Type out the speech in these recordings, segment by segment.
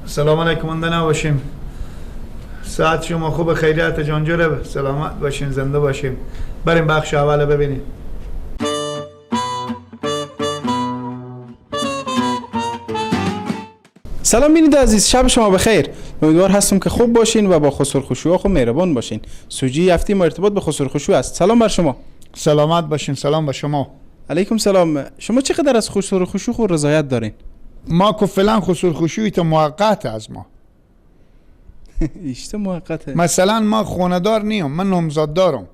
سلام علیکم، مانده نباشیم. ساعت شما خوب، خیریت جان جوره، سلامت باشین، زنده باشیم. بریم بخش اول ببینیم. سلام بینید عزیز، شب شما بخیر. امیدوار هستم که خوب باشین و با خسر خوشو خوب مهربان باشین. سوژه هفته ما ارتباط به خسر خوشو است. سلام بر شما. سلامت باشین. سلام بر شما. علیکم سلام. شما چقدر از خسر خوشو خود رضایت دارین؟ ما که فعلا خسر خوشویی تا موقت از ما. ایشته موقته. مثلا ما خونه دار نیم، من نامزد دارم.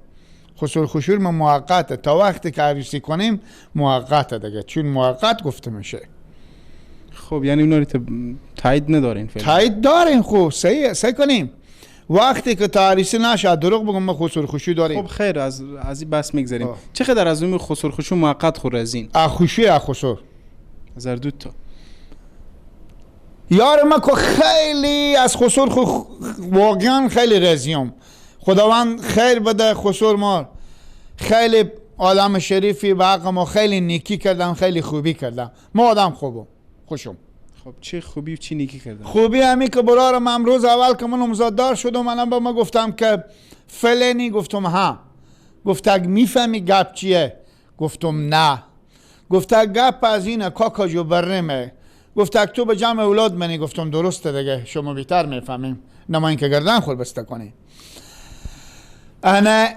خسر خوشوی ما موقته، تا وقتی که عروسی کنیم موقته دیگه، چون موقت گفته میشه. خب یعنی اونا رو تایید ندارین فعلا؟ تایید دارین. خب سعی کنیم وقتی که تعریسی نشه دروغ بگم ما خسر خوشی داریم. خب خیر، از این بس میگذریم. چقدر از اون خسر خوشو موقت خور ازین؟ از خوشی از خسر از هر دو تا. یار ما که خیلی از خسر واقعا خیلی راضیم. خداوند خیر بده خسر ما، خیلی آدم شریفی به حق ما، خیلی نیکی کردم، خیلی خوبی کردم. ما آدم خوبم خوشم. خب چه خوبی و چی نیکی کردم؟ خوبی همی که برارم امروز اول که من نامزددار شدم، منم با ما گفتم که فلانی، گفتم ها. گفت اگه میفهمی گپ چیه؟ گفتم نه. گفت گپ از اینه کاکا جو برنمه. گفت اگه تو به جمع اولاد منی؟ گفتم درسته دیگه، شما بیتر میفهمیم، نه ما اینکه گردن خود بسته کنیم. انا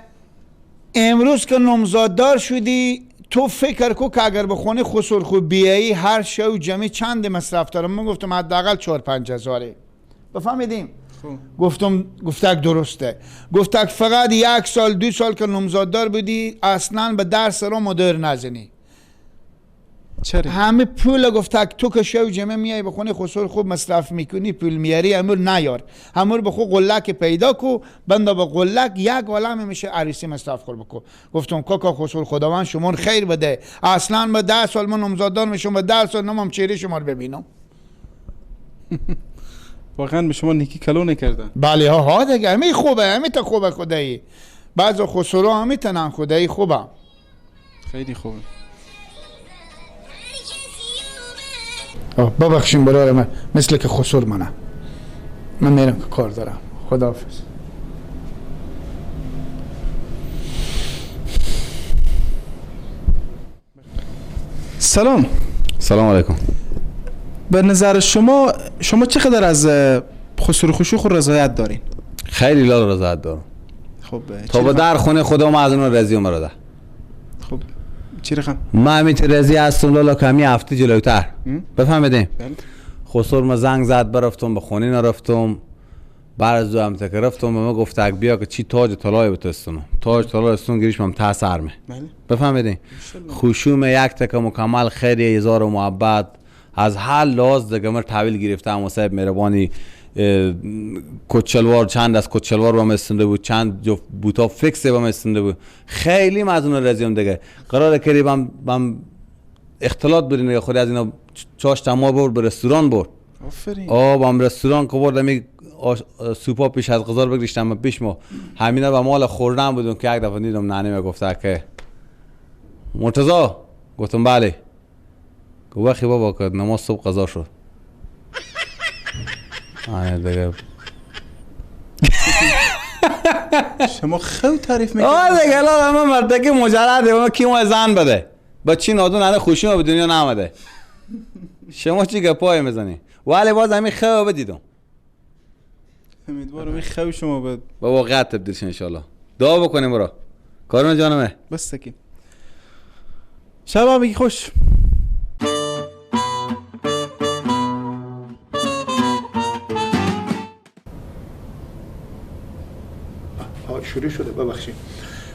امروز که نامزددار شدی تو فکر کو که اگر به خونه خسر خوب بیایی هر شو جمعی چند مصرف دارم؟ من گفتم حداقل 4-5 هزاره. بفهمیدیم؟ گفتم گفتک درسته. گفتک فقط 1 سال 2 سال که نامزددار بودی اصلا به درس را مدر نزنی. چرا؟ همه پول گفتک تو که شو جمعه میای به خونه خسر خوب مصرف میکنی، پول میاری، امور نیار، امور به خو قلک پیدا کو، بنده به قلک یک عالم میشه عروسی مصرف خور بکو. گفتم کاکا خسر خداوند شما خیر بده، اصلا به 10 سال من نامزددار میشم، به 10 سال نمام چهره شما رو ببینم. واقعا به شما نیکی کلو نکردن. بله ها دیگه، همین خوبه، همین تا خوبه خدایی. بعض خسرا همین تنن خدایی خوبه، خیلی خوبه. ببخشیم برای من، مثل که خسر منه، من میرم که کار دارم. خداحافظ. سلام. سلام علیکم. به نظر شما چقدر از خسر خوشو خود رضایت دارین؟ خیلی لال رضایت دارم. خب تا به در خونه خدا ما از اون راضی مرده. خب چی رقم؟ ما همیت رضی هستم لالا که همی هفته جلوتر. بفهمیدیم؟ خسر ما زنگ زد برفتم به خونه نرفتم، بعد از دو هم تک رفتم به ما گفت اگ بیا که چی تاج طلای بتستونم، تاج طلای استون گریش من تا سرمه. بفهمیدیم؟ خشوم یک تک مکمل خیلی هزار و محبت از هر لحاظ دیگه من تحویل گرفتم و صاحب مهربانی کچلوار چند از کچلوار با استنده بود، چند جفت بوتا فکس با استنده بود. خیلی من از اون راضیم دیگه. قرار کردیم بم اختلاط بودیم دیگه، خود از اینا چاش تما برد به رستوران برد. آفرین. بام رستوران که بردم یک سوپا پیش از غذا بگریشتم پیش ما همینا به مال خوردن بودم که یک دفعه دیدم ننه گفته که مرتضی، گفتم بله. گفت وقتی بابا که نماز صبح قضا شد. آره دیگه. شما خیلی تعریف میکنید. آره دیگه لالا من مردکی مجرده، اون کی ما زن بده با چی نادون الان خوشی ما به دنیا نامده. شما چی گپای میزنی؟ ولی باز همین خو بدیدم. امیدوارم این خو شما به واقعیت تبدیل شه ان شاء الله. دعا بکنیم برا کارون جانمه. بس سکین. شب هم بگی خوش. شروع شده ببخشید.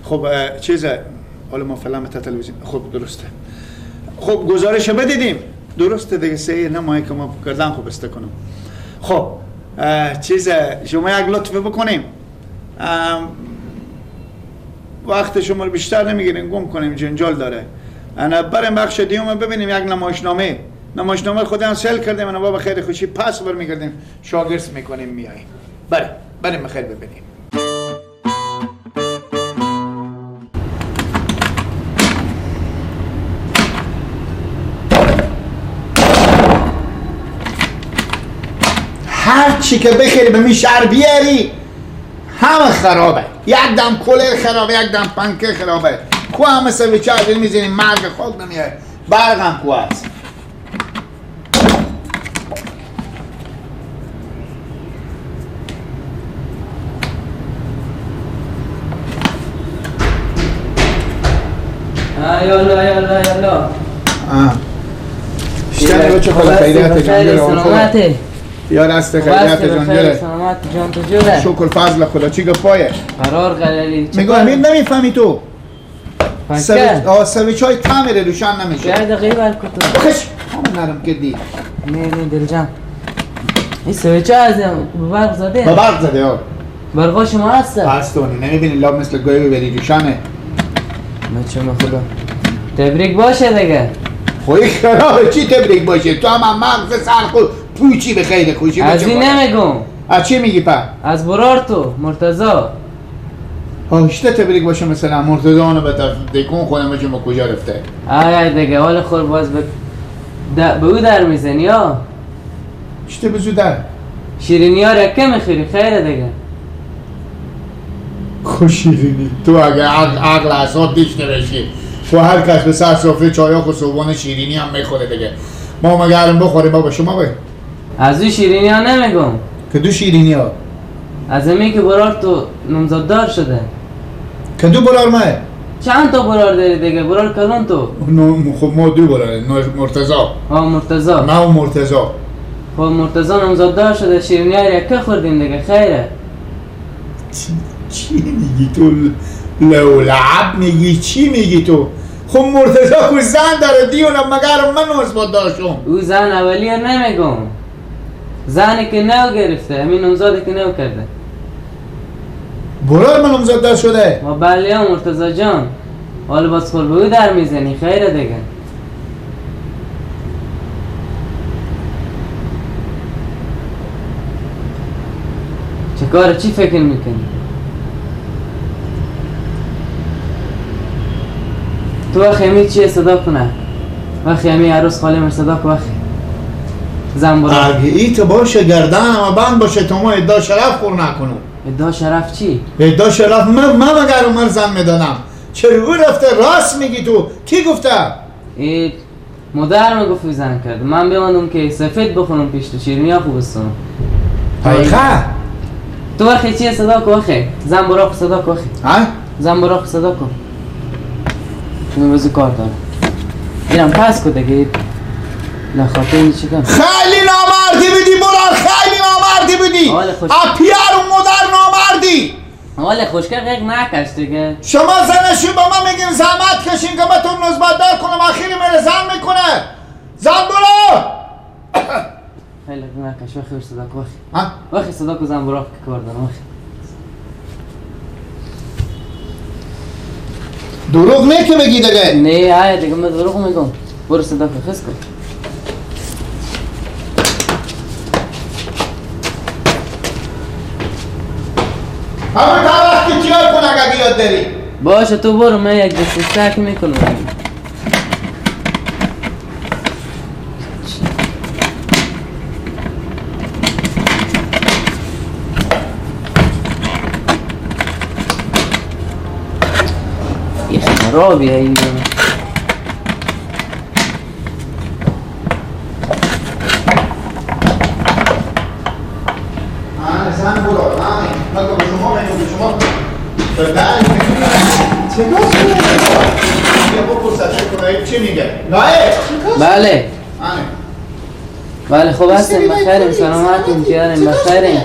خب چیزه حالا ما فعلا تا تلویزیون. خب درسته. خب گزارش بدیدیم درسته دیگه، سه نمایی که ما کردن خب است کنم. خب چیزه شما یک لطف بکنیم، وقت شما رو بیشتر نمیگیریم، گم کنیم جنجال داره. انا بریم بخش دیوم ببینیم یک نمایشنامه، نمایشنامه خودم سیل کردیم، انا بابا خیلی خوشی پس برمیگردیم شاگرد میکنیم میاییم. بریم خیر ببینیم. هر چی که بخری به می شهر بیاری همه خرابه. یک دم کولر خرابه، یک دم پنکه خرابه. کو همه سویچه از این میزنیم مرگ خاک نمیاد. برق هم کو هست. یالا یالا یالا. شتن بچه خدا خیریت جان سلامته. یا دست خیریت جان جره. سلامت جان تو جوره. شکر فضل خدا. چی گپایه؟ قرار قلالی. میگم امید نمیفهمی تو. سویچ های تعمیره روشن نمیشه. یه دقیقه بر کتو. خش همون نرم کردی. نه نه دل جان. این سویچ ها از برق زده؟ به برق زده ها. برقا شما هست؟ هست اونی نمیبینی لاب مثل گوی ببری روشنه. مچم خدا. تبریک باشه دیگه. خوی خرابه چی تبریک باشه؟ تو هم مغز سر خود پوچی به خیر خوشی. از این نمیگم. از چی میگی پا؟ از برار تو مرتضی. هاشته تبریک باشه مثلا مرتضی اونو به دکون خودم بچه ما کجا رفته؟ آی دیگه حال خور باز به او در میزنی ها؟ چطه به زو در؟ شیرینی ها رکه میخوری خیره دیگه. خوشیرینی تو اگه عقل اعصاب دیش نبشی تو هر کس به سر سفره چای و صبحانه شیرینی هم میخوره دیگه. ما مگرم بخوریم بابا شما بگی. از او شیرینی ها نمیگم. کدو شیرینی ها؟ از امی که برار تو نامزددار شده. کدو برار ماه؟ چند تا برار داری دیگه؟ برار کلون تو. خب ما دو برار، مرتضی. ها مرتضی. ما و مرتضی. خب مرتضی نامزددار شده، شیرینی ها یکه خوردیم دیگه خیره. چی میگی تو؟ لولعب میگی چی میگی تو؟ خب مرتضی کو زن داره دیونم مگر من نامزددار شم؟ او زن اولی ها نمیگم. زنی که نو گرفته، همین نامزادی که نو کرده. برار من نامزددار شده؟ ما بله ها مرتضی جان. حالا باز خور به او در میزنی خیره دیگه. چه کار چی فکر میکنی؟ تو وقتی همی چیه صدا کنه؟ وقتی همی عروس خاله مر صدا کن وقتی زن برو. اگه ایت باشه گردن اما بند باشه تو ما ادعا شرف خور نکنم. ادعا شرف چی؟ ادعا شرف من مگر عمر زن میدانم. چرا رفته راست میگی تو؟ کی گفته؟ ای مادر میگفت زن کرد. من بیامدم که سفید بخونم پیش تو شیرینی ها خوب بستونم. حقیقه؟ تو وقتی چیه صدا کن وقتی زن برو صدا کن وقتی. ها؟ زن برو صدا کن. چون بزو کار دارم. اینم پس کن دیگه. لخاطر چی کنم؟ خیلی نامردی بودی برار، خیلی نامردی بودی. اپیار و مادر نامردی. حال خوشگل غیق نکش دیگه. شما زنشون با من میگیم زحمت کشین که من تو نزبت کنم، اخیری میره زن میکنه. زن برو. خیلی نکش وخی صدا کن وخی. وخی صدا کن زن برو که کار دارم وخی. دروغ نه که بگی دیگه. نه آیا دیگه من دروغ میگم. برو صدا کن خس کن. همون تا وقتی چیار کن اگه یاد داری. باشه تو برو من یک دست میکنم. یه خرابی اینجا. زن برو. من به شما میگم به شما چی میگه؟ بله بله خوب هستیم بخیریم سلامتیم کیاریم بخیریم.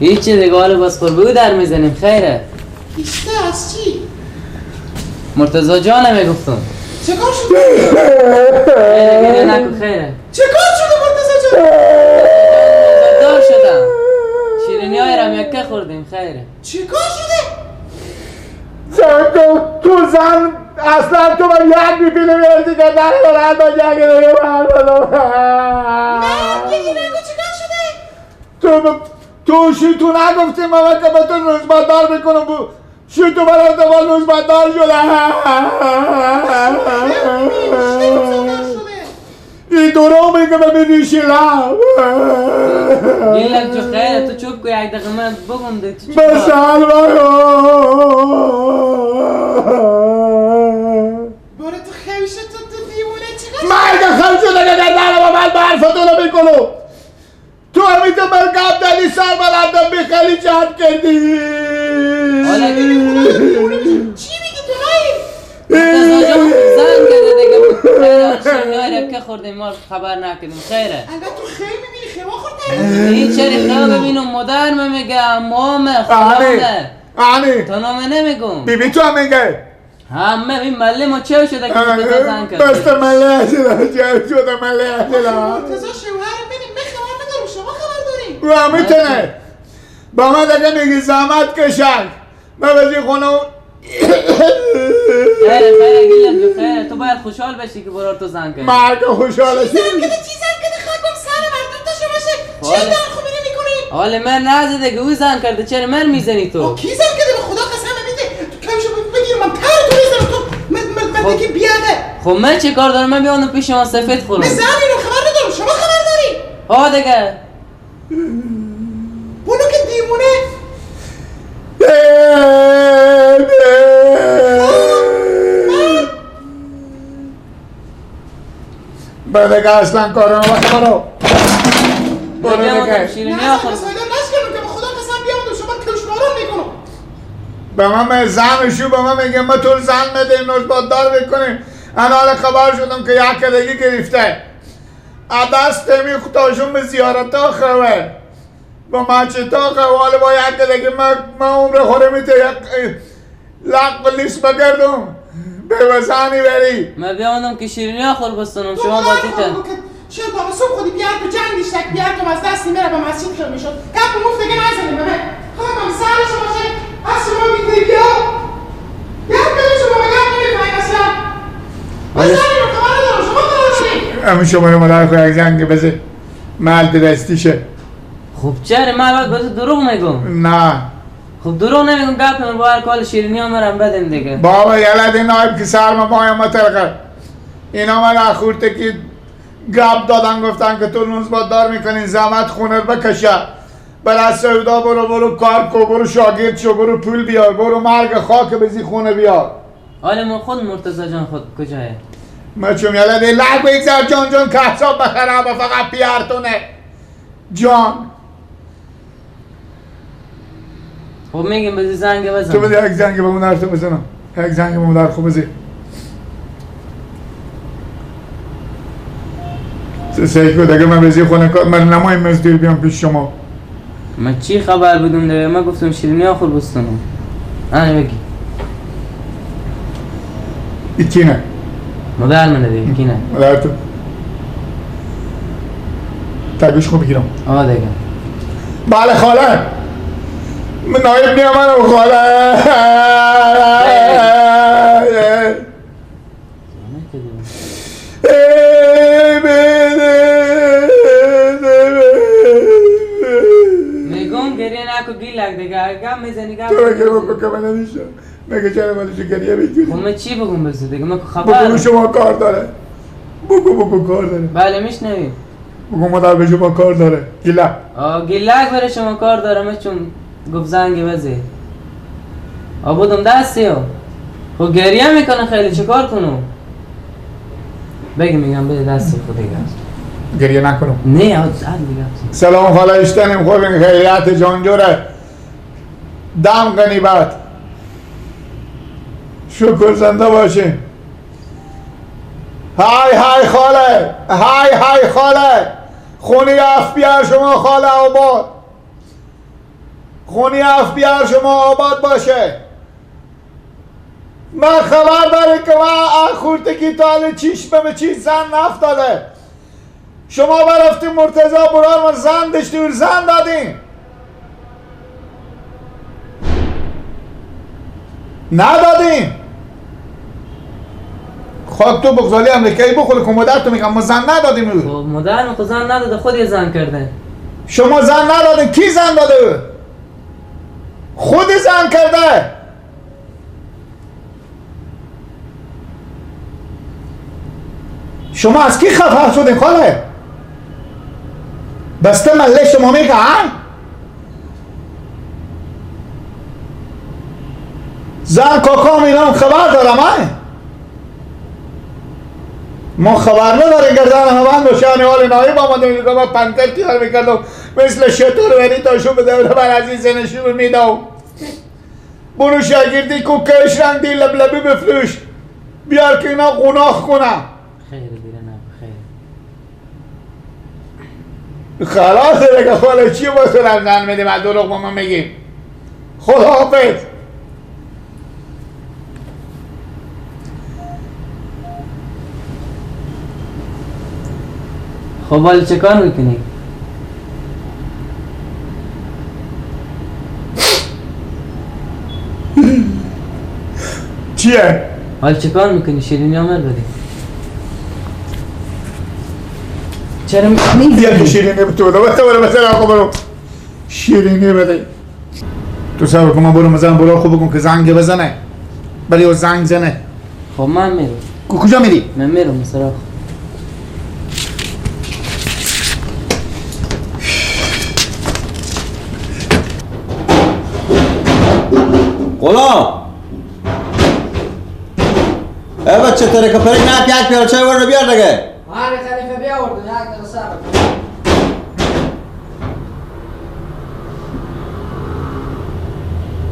هیچی دیگه حالا باز خور در میزنیم خیره. ایسته از چی؟ مرتضی جانم میگفتم. چه کار شده؟ خیره گریه نکن خیره. چه کار شده مرتضی جان؟ دار شدم. شیرینی های رم یکه خوردیم خیره. چه کار شده؟ زن تو زن اصلا تو من یک میبینه میردی که در دارن با یک دیگه من نه گریه نکن چه کار شده؟ تو شی تو نگفتی من که به تو نزبت میکنم شی تو برای دوبار نزبت دار شده. این دروغ میگه به میریشی لب. گیلک جو خیره تو چوب کو یک دقیقه من بگم ده تو چوب بس باره تو خیشه تو دیوونه چقدر مرد خیلی شده که در با من برفتو رو میکنم تو همیشه بر گب دلی سر بلندم بی خیلی جهت کردی. چی میگی تو نایی؟ مرتضی جان زن کرده دیگه خیره شنگای که خوردیم ما خبر نکردیم خیره. البته تو خیلی میبینی خیلی خورده این چرا خیلی ببینم مادر من میگه مامه خالمه آنی تو نامه نمیگم بیبی تو هم میگه همه این مله ما چه شده که مرتضی زن کرده بس مله شده چه شده مله شده مرتضی شوهر منه من خبر ندارم شما خبر داری او هم میتونه با من دیگه میگی زحمت کشن من بزی خونه خیره خیره گیلم خیره تو باید خوشحال بشی که برار تو زن کرد مرگ خوشحال چی زن کرده چی زن کرده خاکم سر مردم تا شما شه چه در خوبی نمی کنی؟ حالا من نزده که او زن کرده چرا من میزنی تو؟ کی زن کرده به خدا قسم میده تو کمشو بگیر من تر تو میزنم تو من دیگه بیاده. خب من چه کار دارم من بیام پیش شما سفید خورم من زن اینو خبر ندارم شما خبر داری؟ ها دیگه بونو که دیوونه بعد که اصلا کارم وقت برو برو دیگه نه اصلا نشکنم که به خدا قسم بیام شما کشماران میکنم به من زن شو به من میگه ما تو زن میدیم نوزباددار میکنیم انا خبر شدم که یک دیگه گرفته دست می خداشون به زیارت ها خوه با مچه تا خوه حالا با یک دیگه من عمر خوره میته یک لق لیس بگردم به وزانی بری من بیامدم که شیرینی ها خور بستنم شما بازیتن چه بابا صبح خودی بیار تو جنگ دیشتک بیار تو از دست میره به مسجد خیر میشد گپ مفت دیگه نزنیم به من خواهم سر شما شه از شما بیدگی ها گپ بده شما به گپ نمیفهمیم اصلا من زنی رو خبر ندارم شما خبر داریم همین شما رو مادر خود یک زنگ بزه مرد دستیشه. خب چرا من باید دروغ میگم؟ نه خب دروغ نمیگم گپ من با هر کال شیرینی ها مرم بدیم دیگه. بابا یلد این نایب که سر ما بایم مطلقه اینا من اخورته که گپ دادن گفتن که تو نوز دار میکنین زحمت خونه بکشه برای سودا برو برو کار کو برو شاگرد شو برو پول بیار برو مرگ خاک بزی خونه بیار. حالا ما خود مرتضی جان خود کجایه؟ ما چون یلد لگ بگذار جان جان که حساب بخرم و فقط پیارتونه جان. خب میگم بزی زنگ بزن. تو بده یک زنگ به اون تو بزنم یک زنگ به اون خوب بزی سیکو دیگه من بزی خونه من نمای مزدور بیام پیش شما. من چی خبر بدم دیگه من گفتم شیرینی آخر بستنم انا بگی ایکینه مادر منه دیگه کینه مادر تو تگوش خوب بگیرم. آه دیگه بله خاله من نایب نیم منم خاله میگم گریه نکن گیلک دیگه گم میزنی گم تو بگه بکن که من نمیشه مگه چرا منو گریه میکنی؟ خب من چی بگم بزن دیگه من خبر بگو شما کار داره بگو بگو کار داره. بله میشنویم. بگو مادر به شما کار داره گیلک. آه گیلک برای شما کار داره من چون گفت زنگ بزه آ بودم دستی ها. خب گریه میکنه خیلی چه کار کنم؟ بگی میگم بده دستی خود دیگه گریه نکنم. نه دیگه. سلام خاله اشتنیم خوب این خیریت جانجوره دم غنیبت شکر زنده باشین. های های خاله های های خاله خونی اف بیار شما خاله آباد خونی اف بیار شما آباد باشه. من خبر داره که من اخورتگی تا چیش به چیز زن نفتاده شما برفتی مرتضی برار من زن داشتی و زن دادین ندادین خاک تو بغزالی امریکایی بخوره که مادر تو میگم ما زن ندادیم. خب مادر من زن نداده خود یه زن کرده. شما زن ندادین کی زن داده؟ خود زن کرده. شما از کی خفه شدین خاله؟ بسته مله شما میگه زن کاکام اینا خبر دارم ها؟ ما خبر نداریم گردن همه بند باشه حال نایب آمده میدم من پنتر تیار میکردم مثل شطور ولی تا شو بده بر عزیز نشون میدم. برو شاگردی کو کش رنگ دی لبلبی بفروش بیار که اینا قناخ کنم. خیر دیره نه خیر خلاص دیگه. خاله چی با تو زن میدیم از دروغ با من میگیم. خداحافظ. خب حالا چه کار میکنی؟ چیه؟ حالا چه کار میکنی؟ شیرینی عمر بدی؟ چرا بیا که شیرینی به تو بده. برو مثلا آقا برو شیرینی بده. تو صبر کن من برو مثلا برو خوب بکن که زنگ بزنه. ولی او زنگ زنه. خب من میرم. کجا میری؟ من میرم مثلا. غلام ای بچه تره که پرک نه یک پیاله چای ورده بیار دیگه. آره خلیفه بیاورد یک دقیقه صبر.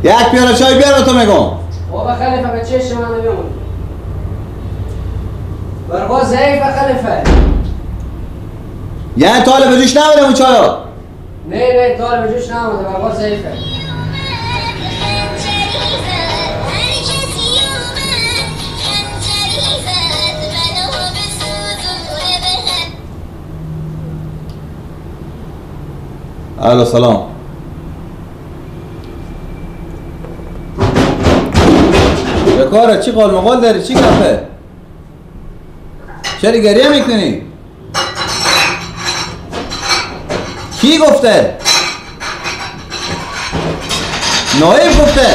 یک پیاله چای بیار به تو میگم. بابا خلیفه به چشم من بیامون. برقا ضعیفه خلیفه. یعنی تا حالا به جوش نموده اون چایا؟ نه نه تا حالا به جوش نموده، برقا ضعیفه. الو سلام. کاره چی قال مقال داری؟ چی گپه؟ چرا گریه میکنی؟ کی گفته؟ نایب گفته.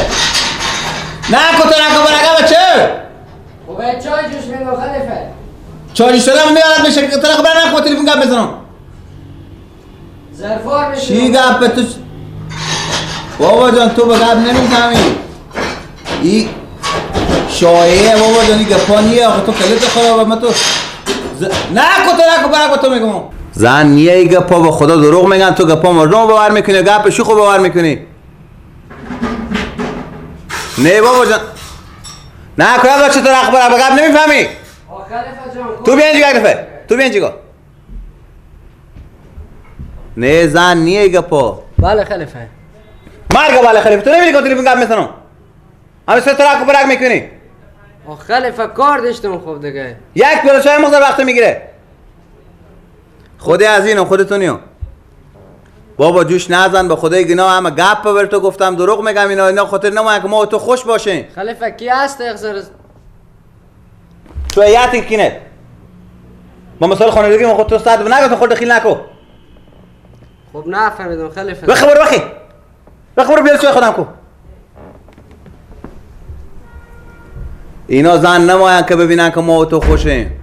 نه کتا نکن برگه بچه. خب چای جوش میدم خلیفه. چای جوش دادم میارد میشه که تنکو برنکو با تلفن گپ بزنم. ظرفار میشه. چی گپه تو؟ بابا جان تو به گپ نمیفهمی. ای شایعه بابا جان، این گپا نیه آخه. تو کلت خرابه. من تو نه کتا نکن برک با تو میگم. زن نیه ای گپا، با خدا دروغ میگن. تو گپا مردم باور میکنی، گپ شوخو باور میکنی. نه بابا جان نه کلا بچه تو رخ برک با گپ نمیفهمی. تو بیا اینجا دفعه، تو بیا اینجا. نه زن نیه ای گپا. بله خلیفه. مرگ بله خلیفه. تو نمیری که تلفن گپ میزنم. همه سه ترک برک میکنی. خلیفه کار داشتم. خب دیگه یک پیاله چای مقدار وقت میگیره. خودی از اینم خودتونیو بابا جوش نزن به خدای گناه. همه گپ بر تو گفتم دروغ میگم. اینا خاطر نماید که ما تو خوش باشیم. خلیفه کی هست اخزر تو ایاتی کینه با مثال خانوادگی ما خود تو صد نگو تو خود دخیل نکو. خب نفهمیدم خلیفه. بخی برو بخی بخی برو بیار چای خودم کو. اینا زن نماین که ببینن که ما و تو خوشیم.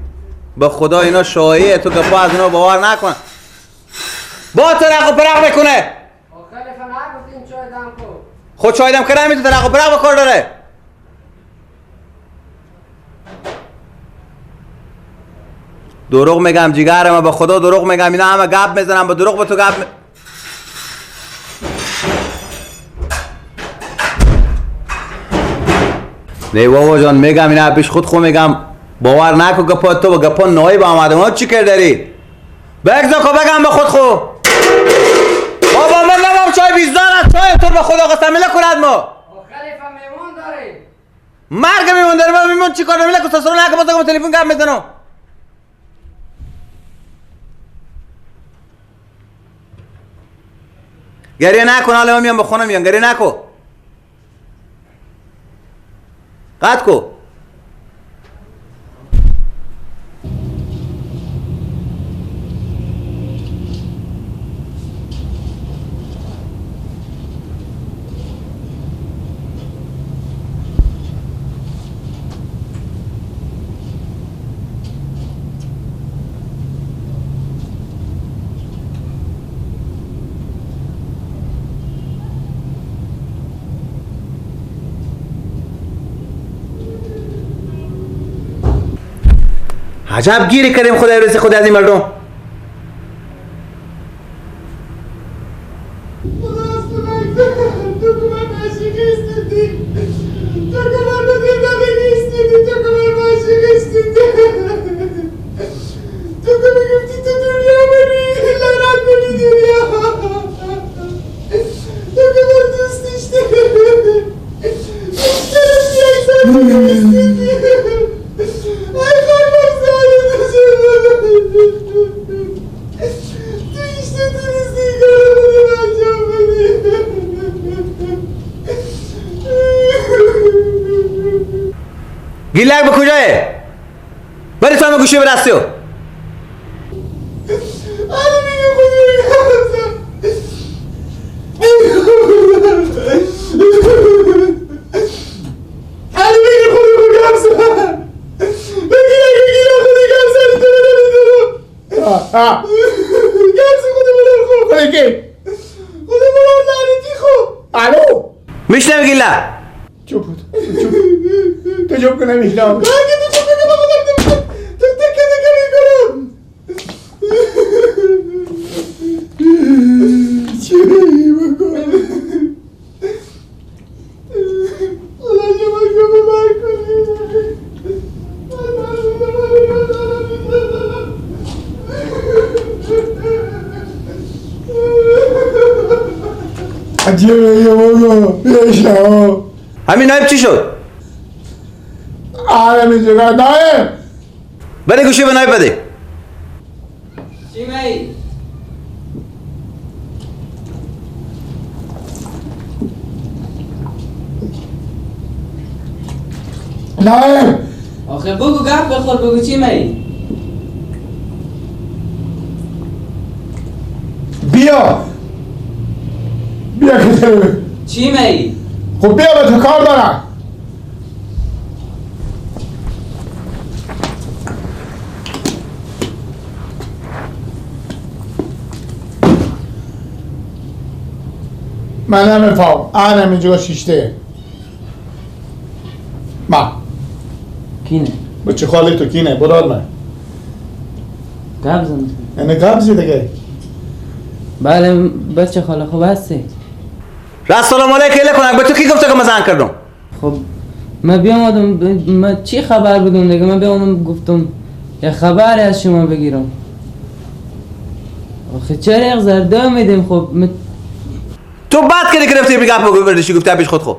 به خدا اینا شایعه. تو گپا از اینا باور نکن. با ترق و پرق میکنه. خلیفه نگفتین چای دم کو. خود چای دم کنه میتونه ترق و پرق بکار داره. دروغ میگم جیگرم، به خدا دروغ میگم. اینا همه گپ میزنم با دروغ با تو گپ نه بابا جان میگم اینا پیش خود خو میگم باور نکن گپا تو با گپا نایب آمده. ما چی کرد داری؟ بگذار که بگم به خود خو. بابا من نمام چای بیزدارم. چای تو به خدا قسم میله کند ما. خلیفه میمون داری؟ مرگ میمون داری. من میمون چی کار میله که سسرو نکن با تلفن گپ میزنم. گریه نکن حالا من میام به خونه میام. گریه نکن. قطع کو. عجب گیری کردیم خدای رسی خود از این مردم. گیلک به کجایه؟ بری تو همه گوشی به دستی. میشنوی گیلک؟ چوب بود تو چوب کنه میشنوم. چی بگم؟ همین نایب چی شد؟ آره میشه نایب بده گوشی به نایب بده. چی می؟ نایب آخه بگو گپ بخور، بگو چی می؟ بیا بیا که چی می؟ خب بیا به تو کار دارم. من نمیفهم آنم اینجا شیشته ما کینه بچه خالی تو کینه براد من قبض یعنی قبضی دیگه. بله بچه خاله خوب هستی؟ سلام علیک کنم به تو کی گفته که من زنگ کردم؟ خب من بیامدم، من چی خبر بودم دیگه، من بیامدم گفتم یه خبری از شما بگیرم. آخه چرا یک زرده میدیم؟ خب تو بد کردی که رفتی به گپ برداشتی گفتی پیش خود. خب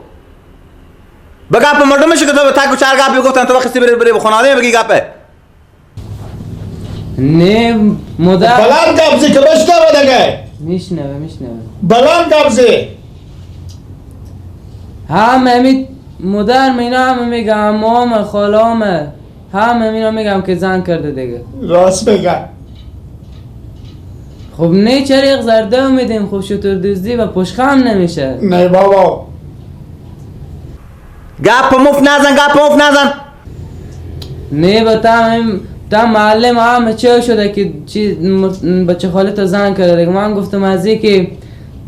به گپ مردم میشه که تو به تک و چهار گپ گفتن تو وقتی بری به خانواده بگی گپه. نه مادر بلند گپ زی که بشنوه دیگه. میشنوه میشنوه بلند گپ زی. هم امی مادر مینا همه میگم، عمام خالام همه مینا میگم که زن کرده دیگه. راست میگم. خب نه چرا یک زرده میدیم؟ خب شطور دزدی و پشخم نمیشه. نه بابا گپ مفت نزن، گپ مفت نزن. نه با تا معلم همه چه شده که چی بچه خاله تا زن کرده دیگه. من گفتم از که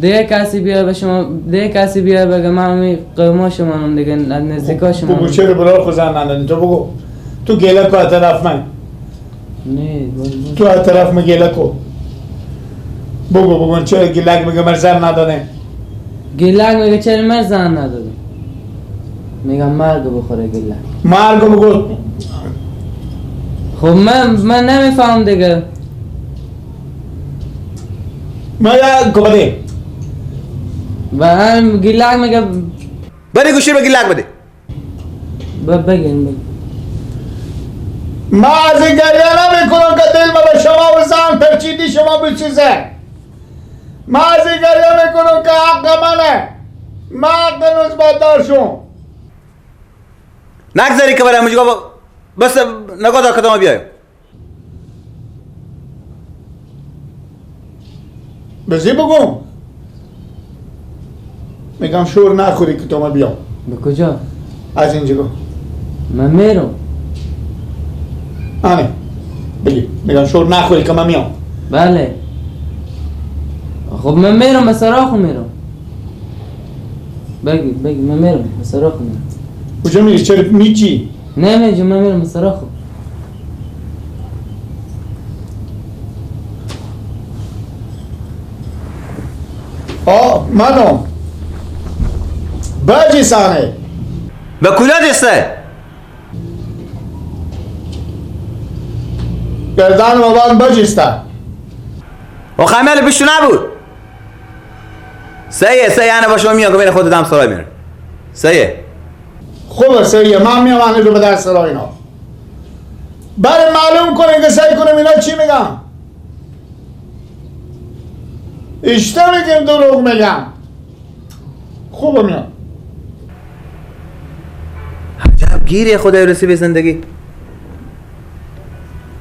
دیگه کسی بیا به شما، دیگه کسی بیا بگه من می قوما شما هم دیگه نزدیکا شما. بگو چرا برای خود زن ندادی؟ تو بگو تو گله کو طرف من. نه تو طرف من گله کو. بگو بگو چرا گلک میگه من زن ندادم؟ گلک میگه چرا من زن ندادم؟ میگم مرگ بخوره گلک. مرگ بگو. خب من نمیفهم دیگه. من گفته و هم گیلک میگه بری گوشی رو گیلک بده. بگین بگین. ما از این گریه نمیکنم که دل ما به شما و زن پرچیدی شما بچیزه. ما از این گریه میکنم که حق منه، ما حق نسبت شون نگذاری که برای مجگاه بس نگاه دار کدام بیایم. بزی بگم میگم شور نخوری که تو ما بیام. به کجا؟ از اینجا من میرم. آنه بگی میگم شور نخوری که من میام. بله خب من میرم به سراخ میرم. بگی بگی من میرم به سراخ میرم. کجا میری؟ چرا میچی؟ نه میجم من میرم به سراخ. منو بجیسانه به کجا جسته؟ گردن بابان بجیسته و خمیل بشو نبود سیه سیه انا با شما میام که بین خود دم سرای میره سیه خوبه سیه من میام انه رو به در سرای اینا برای معلوم کنه که سعی کنم اینا چی میگم اشته میگم دروغ میگم خوبه میام عجب گیری خدای رسی به زندگی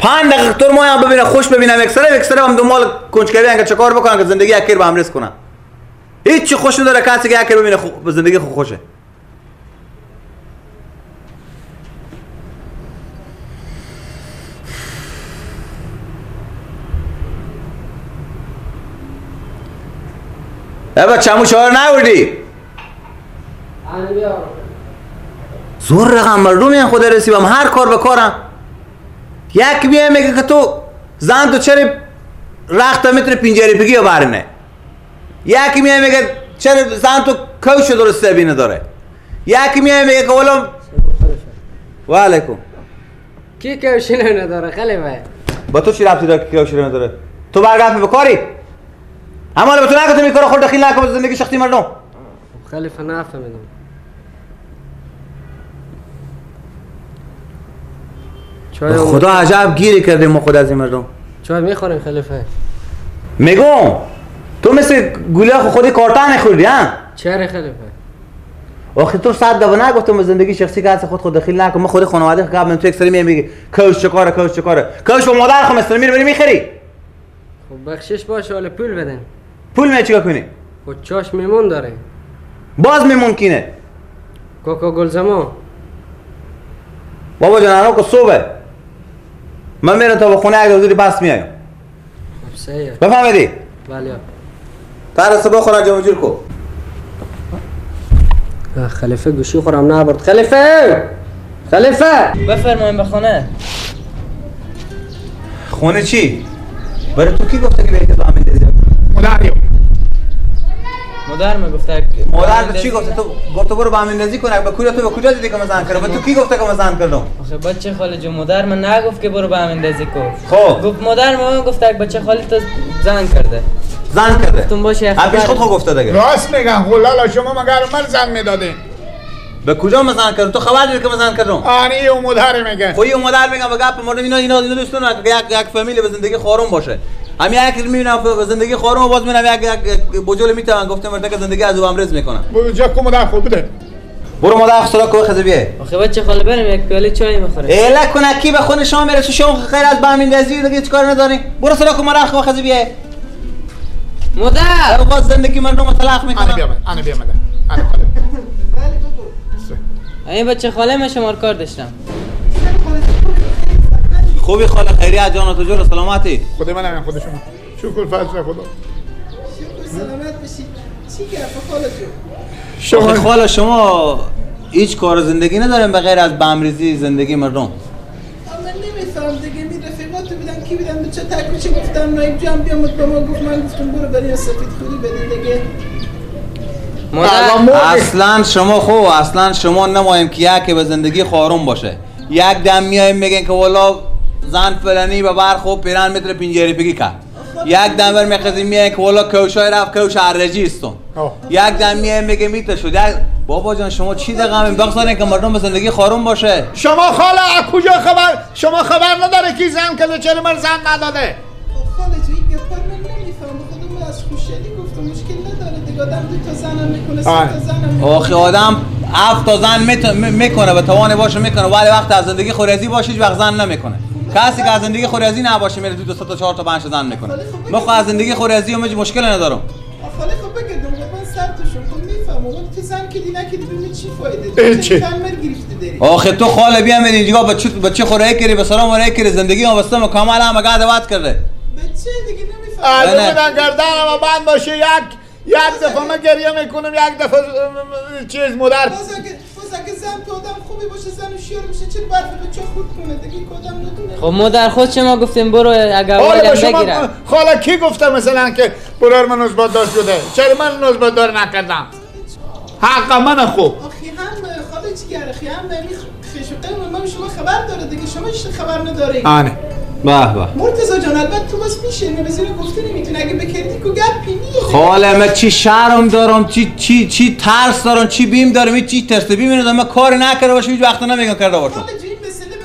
5 دقیقه تور ما هم ببینم خوش ببینم اکثر هم دنبال کنجکاوی ان که چه کار بکنن که زندگی اکیر به هم رس کنن هیچ چی خوش نداره کسی که اکیر ببینه زندگی خو خوشه ابا چمو چهار نوردی زور رقم مردم یعنی خدا رسیبم هر کار به کارم یک بیه میگه که تو زن تو چرا رخت میتونه پینجری بگی یا برنه یک میه میگه چرا زن تو کوش درسته بینه داره یک میه میگه که ولم و علیکم کی کوشی نداره خلیفه با تو چی ربطی داره که کوشی نداره تو برگرد به کاری اما به تو نگفتم این کارو خود دخیل نکن به زندگی شخصی مردم خلیفه نفهمیدم خدا عجب گیری کردیم ما خود از این مردم چای میخوریم خلیفه میگم تو مثل گوله خودی کارتن خوردی ها چرا خلیفه آخه تو صد دفعه نگفتم به زندگی شخصی که از خود دخیل نکن من خود خانواده قبل تو اکثر میگی کوش چه کاره کوش چه کاره کوش با مادر خو مثل میری میخری خب بخشش باشه حالا پول بدن پول می چیکار کنی خب چاش میمون داره باز میمون کینه کاکا گلزمان بابا جان الان که صبح من میرم تا به خونه اگه زودی بس میایم خب سیه بفهمیدی؟ بله تا صبح خورا جمع جور کو خلیفه گوشی خورم نبرد خلیفه خلیفه بفرمایین به خونه خونه چی؟ برای تو کی گفته که به اتفاق میندازی؟ مادر مادر ما گفته مادر تو چی گفته تو گفته برو با اندازی کن به کجا تو به کجا دیدی که من زن کردم به تو کی گفته که من زن کردم آخه بچه خاله جو مادر من نگفت که برو با اندازی کن خب گفت مادر من گفته که بچه خاله تو زن کرده زن کرده گفتم باشه پیش خود خود گفته دیگه راست میگم خلالا شما مگر من زن میدادین به کجا من زن کردم تو خبر داری که من زن کردم آنی یه مادر میگه خب یه مادر میگم به گپ مردم اینا اینا دوستون که یک فامیل به زندگی خارم باشه هم یک میبینم زندگی خارم باز میبینم یک بجول میتونم گفتم مرد که زندگی از او امرز میکنم جا کو مادر خوب بده برو مادر خدا کو خزه بیه آخه بچه خاله بریم یک پیاله چای میخوریم الا کنه کی به خونه شما میرسه شما خیر از بامین دیگه چیکار نداری برو سرا کو مادر خو خزه بیه مادر باز زندگی من رو مطلق میکنم انا بیا انا بیا مادر انا خاله بله بابا این بچه خاله من شما کار داشتم خوبی خاله خیریت جان تو جور سلامتی خود من هم خود شما شکر فضل خدا شکر سلامت باشی چی گپ خاله جو شما خاله شما هیچ کار زندگی نداریم به غیر از بامریزی زندگی مردم من نمیفهم دیگه می رفیقات بودن کی بودن به چه تکوچی گفتم نایب جان بیامد به ما گفت من گفتم برو برای سفید خوری بدین دیگه اصلا شما خو اصلا شما نمایم که یک به زندگی خارم باشه یک دم میایم میگن که والا زن فلانی به بر خوب پیرن متر پینجری پگی کرد یک دم بر میخزیم میگن که والا کوشای رفت کوش عرجی استون یک دم میایم میگه میته شد بابا جان شما چی دقیقا بگذارین که مردم به زندگی خارم باشه شما خاله از کجا خبر شما خبر نداره کی زن کرده چرا من زن نداده خاله جو این گپا من نمیفهم خودم از خوشحالی گفتم مشکل نداره دیگه آدم دو تا زنم میکنه سه تا زنم میکنه آخه آدم 7 تا زن میکنه به توان باشه میکنه ولی وقت از زندگی خورزی باشه هیچ وقت زن نمیکنه کسی که از زندگی خورزی نباشه میره دو تا 4 تا 5 تا زن میکنه من خو از زندگی خورزی و مشکل ندارم خاله خب بگم من سر توشون خب میفهمم ولی تو زن کدی نکدی ببین چی فایده داره چه گرفته داری آخه تو خاله بیا میری اینجا با چه خورای کری به سلام ورای کری زندگی ما واسه مکمل هم گاد وات کرده بچه دیگه نمیفهمم من گردنم بند باشه یک دفعه من گریه میکنم یک دفعه چیز مادر باز اگه زن تو آدم خوبی باشه، زن و شیر باشه، چرا برف بچه خورد کنه دیگه؟ کدام ندونه. خب ما در خود شما گفتیم برو اگه اولم بگیرم. خاله کی گفته مثلا که برار من نوزباددار شده؟ چرا من نوزباددار نکردم؟ حق من خوب. آخی هم خاله جگر، آخی هم خشوقه من شما خبر داره دیگه، شما هیچ خبر نداری. آره. به به مرتضی جان البته تو بس میشه نه بزنی گفته نمیتونه، اگه بکردی کو گپی نیه. خاله من چی شرم دارم، چی چی چی ترس دارم، چی بیم دارم، چی ترس بیم اینو من کار نکرده باشم هیچ وقت نمیگم کرده باشم. خاله جون مسئله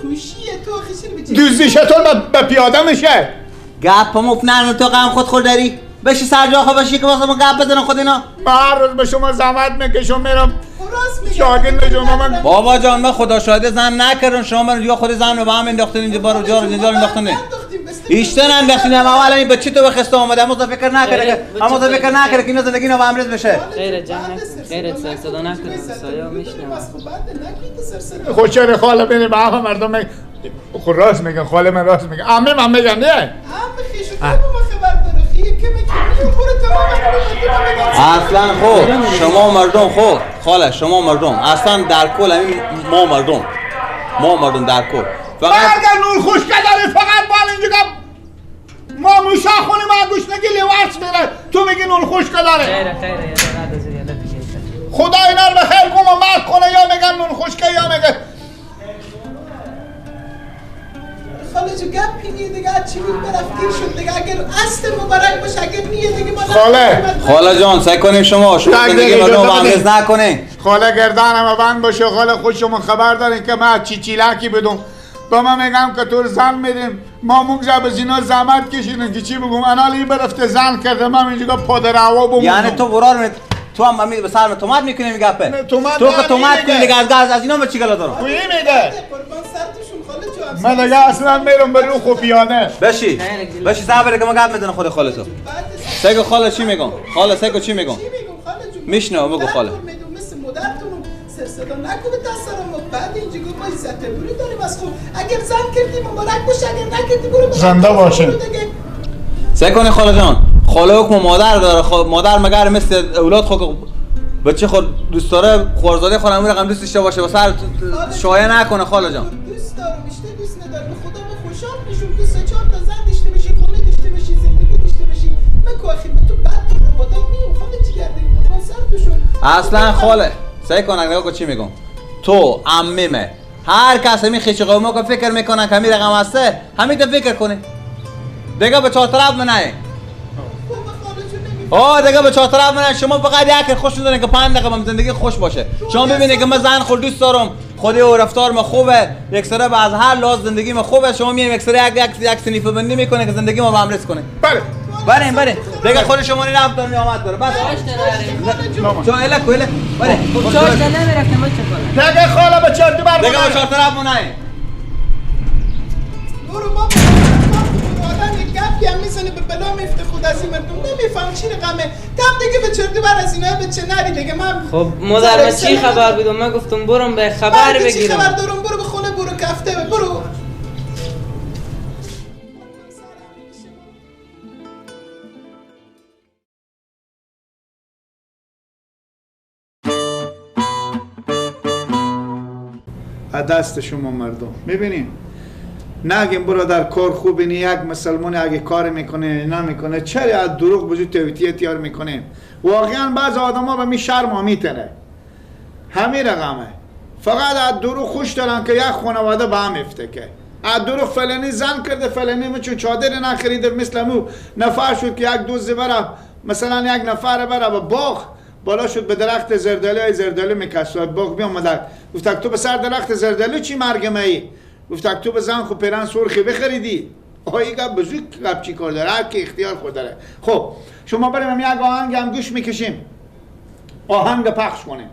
خوشیه تو آخه چرا دوزی شتر به پیاده میشه. گپ مف نه تو غم خود خور داری. بشی سر جا خو بشی که واسه ما گپ بزنم خود اینا. من هر روز به شما زحمت میکشم میرم شاگرد شما. من بابا جان من خدا شاهده زن نکردم، شما من یا خود زن رو به هم انداختین اینجا بارو جار اینجا انداختین. ایشتن انداختین. اول این بچه تو بخسته اومده اما فکر نکرده که اما فکر نکرده که اینا زندگی اینا به هم ریز بشه. خیر جان خیر سر صدا نکن سایه میشنم. خوشحال خاله ببین به همه مردم خود راست میگن، خاله من راست میگن، عمه من میگن نه عمه خیشو تو ما خبر داره خیه که میکنی برو تمام اصلا. خب شما مردم، خب خاله شما مردم اصلا در کل همین ما مردم در کل فقط اگر نور خوش داره فقط بال اینجا ما موشا خونه ما گوش نگی لیوارس میره تو میگی نور خوش داره. خیره خیره خدا اینا رو به خیر قوم مرد کنه، یا میگن نون خشکه یا میگن خاله جو گپی نیه دیگه، چی بود برفت دیر شد دیگه. اگر اصل مبارک باشه، اگر نیه دیگه ما خاله جان سعی کنیم شما زندگی مردم رو همرز نکنیم. خاله گردنم بند باشه. خاله خود شما خبر دارین که من چی چیلکی بدم با من میگم که تو زن میدیم ما موگزه به زینا زحمت کشیدن که چی بگم انالی برفته زن کرده من اینجا پادرعوا بمونم. یعنی تو برار تو هم به سر تومات میکنی میگه تو که تومات کنی دیگه از اینا ما چی گلا دارم؟ تو این میگه من دیگه اصلا میرم به روخ و پیانه. بشی بشی صبر که ما گپ میزنم خود خاله تو. سگو خاله چی میگم؟ خاله سگو چی میگم؟ میشنو بگو خاله. مثل مادرتون سر صدا نکو به دستم بعد اینجا گفت ما عزت بوری داریم از خوب. اگر زن کردی مبارک باشه، اگر نکردی برو زنده باشه. سعی کنی خاله جان، خاله حکم مادر داره. خب مادر مگر مثل اولاد خود بچه خود دوست داره خورزاده خود امور رقم دوست داشته باشه و سر شایع نکنه. خاله جان دوست دارم بیشتر دوست ندارم، به خدا من خوشحال میشم تو سه چهار تا زن داشته باشی، خونه داشته باشی، زندگی داشته باشی. من کاخی به تو بد تو رو خدا میگم خاله جیگر قربان سر تو شد. اصلا خاله سعی کن نگاه کن چی میگم. تو عممه هر کس می خیش قوما که فکر میکنن که همین رقم هسته همین تو فکر کنه دیگه به چهار طرف منه. آه دیگه به چهار طرف منه. شما فقط یک خوش دارین که 5 دقیقه بهم زندگی خوش باشه. شما ببینید که من زن خود دوست دارم، خودی و رفتار ما خوبه، یک سره از هر لحاظ زندگی ما خوبه. شما میایم یک سره یک سنیف بندی میکنه که زندگی ما به هم رس کنه. بله بریم بریم دیگه خود شما رفت دارم آمد داره بس. چون الک الک بله خب چهار تا نمیرفتم بچه خاله دیگه خاله به چهار بر دیگه به چهار طرف منه. برو بابا آدم یک گپی هم میزنه به بلا میفته. خود از این مردم نمیفهم چی رقمه تم دیگه به چهار بر از اینا به چه نری دیگه. من خب مادر من چی خبر بودم؟ من گفتم برم به خبر بگیرم. چی خبر دارم؟ برو به خونه، برو کفته برو. دست شما مردم میبینیم نگیم برادر کار خوبی نی، یک مسلمان اگه کار میکنه نمیکنه چرا از دروغ بجو تویتیه تیار میکنه. واقعا بعض آدم ها به می شرم میتره همین رقمه. فقط از دروغ خوش دارن که یک خانواده به هم افته که از دروغ فلانی زن کرده فلانی مچون چادر نخریده مثل مو نفر شد که یک دوز بره مثلا یک نفر بره به باغ بالا شد به درخت زردالو، ای زردالو میکسد باغ بیامد گفت تو به سر درخت زردالو چی مرگ مایی؟ گفت تو به زن خو پیرن سرخی بخریدی. آی گپ بزرگ گپ چی کار داره؟ هر کی اختیار خود داره. خب شما بریم یک آهنگ هم گوش میکشیم، آهنگ پخش کنیم،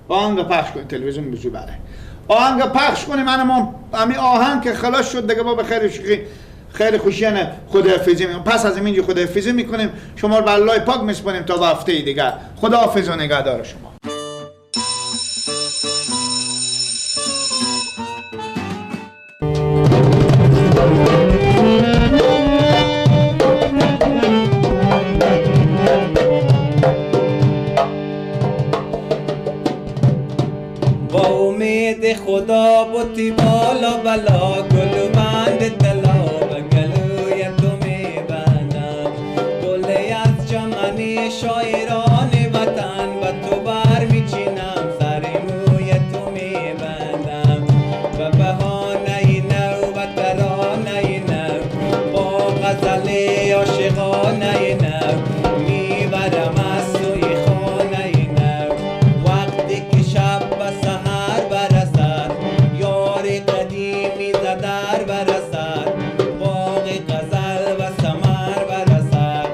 آهنگ پخش کنیم تلویزیون بزرگ بره آهنگ پخش کنیم. من همین آهنگ که خلاص شد دیگه با به خیر خیلی خوشیانه خداحافظی میکنیم. پس از اینجا خداحافظی میکنیم، شما رو به الله پاک میسپاریم تا هفته دیگر. خداحافظ و نگهدار شما. امید خدا بوتی بالا بلا گل بند طلا به گلوی تو میبندم. گل از چمن شاعران وطن به تو برمیچینم، سر موی تو میبندم. به بهانه نو و ترانه نو، با غزل عاشقانه نو، میبرم از سوی خانه نو. وقتی که شب به سحر برسد، یار قدیمی ز در برسد، باغ غزل و ثمر برسد،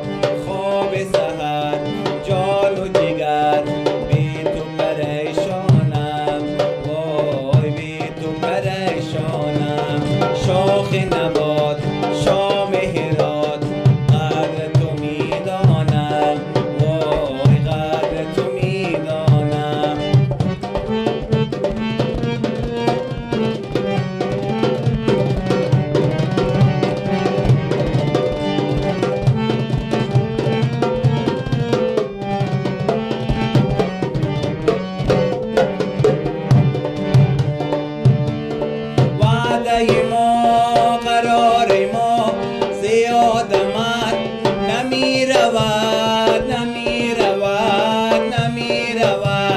خواب سحر جان و جگر بی تو پریشانم، وای بی تو پریشانم. شاخ نبات شام هرات، قدر تو میدانم، وای قدر تو میدانم. وعده ما قرار ما زیاد آمد، نمی رود نمی رود نمی رود.